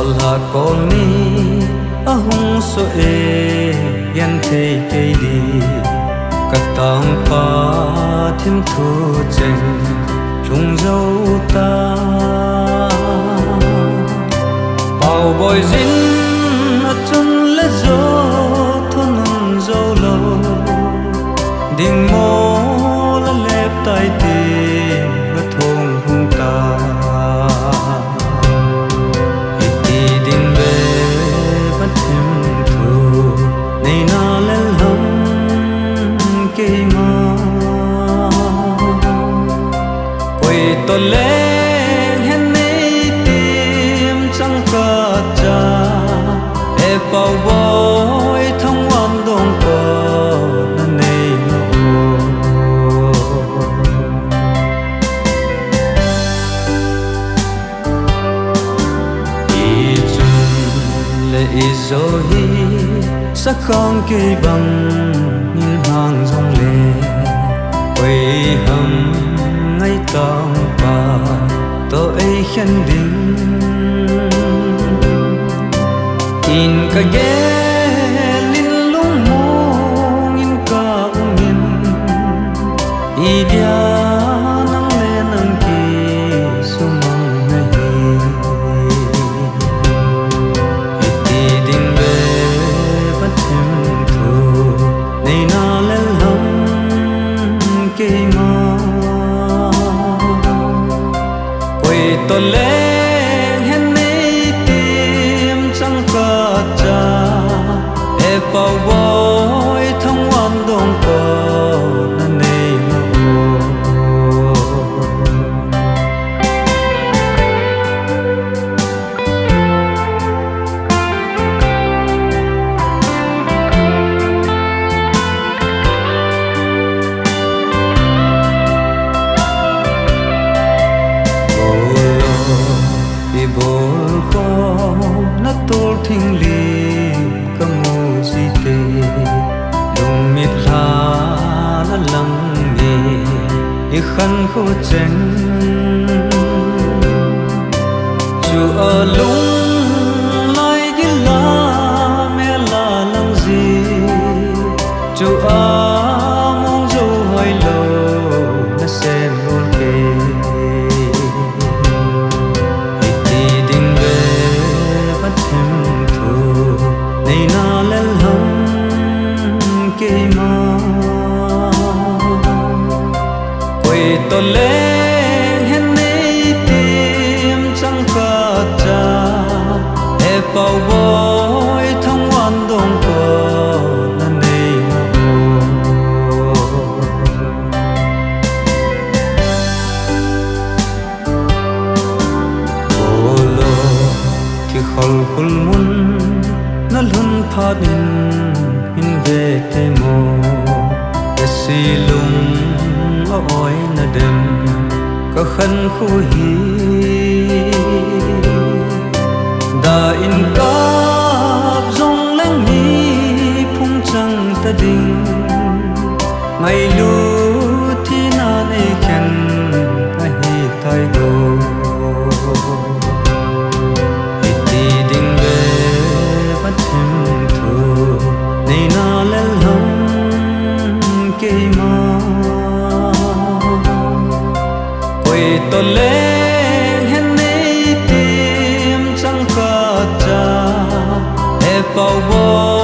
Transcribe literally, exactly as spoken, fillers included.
Lhatkol ni ahung so e, genthei kei di, ka tangpa thim thu cheng lhung jou ta. Paoboi jin a chun le jo thunun jou lou, ding mo la lep tai tin ka thong hung ta. Iti ding ve Pathen thu nei na lel ham keima. Koi to leng hen nei tim chang ka cha, e Paoboi thangvah dong ko na nei na o. Ichun le ijo hi sakhang kei bang in hang jong le, koi ham ngai tangpa to ei khen ding. In ka gel in lungmong in ka um in, idia nang le nang kisumang na hi. Iti ding ve Pathen thu nei na lel ham keima. Koi to leng hen nei tim chang ka cha, e Paoboi thangvah dong ko na nei na o. Bol lo, i bol khom na tol thing lim ka mu ji te, lungmit lha na lang ni i khan kho cheng. Chu a lung lai gil la mel a lang ji, chu a mong jo hoi lo na sen hol ke. Iti ding ve Pathen thu nei na lel ham keima. Koi to leng hen nei tim chang ka cha, e Paoboi thangvah dong ko na nei na o. Bol lo, thi khol khul mun na lhun phat in hin ve te mo. Ka si lung a oi na dem ka khan khu hi. Da in kap jong leng ni phung chang ta ding. Ngailut thina nei khen ahi tai go. Iti ding ve Pathen thu nei na lel ham keima. Koi to leng hen nei tim chang ka cha, e Paoboi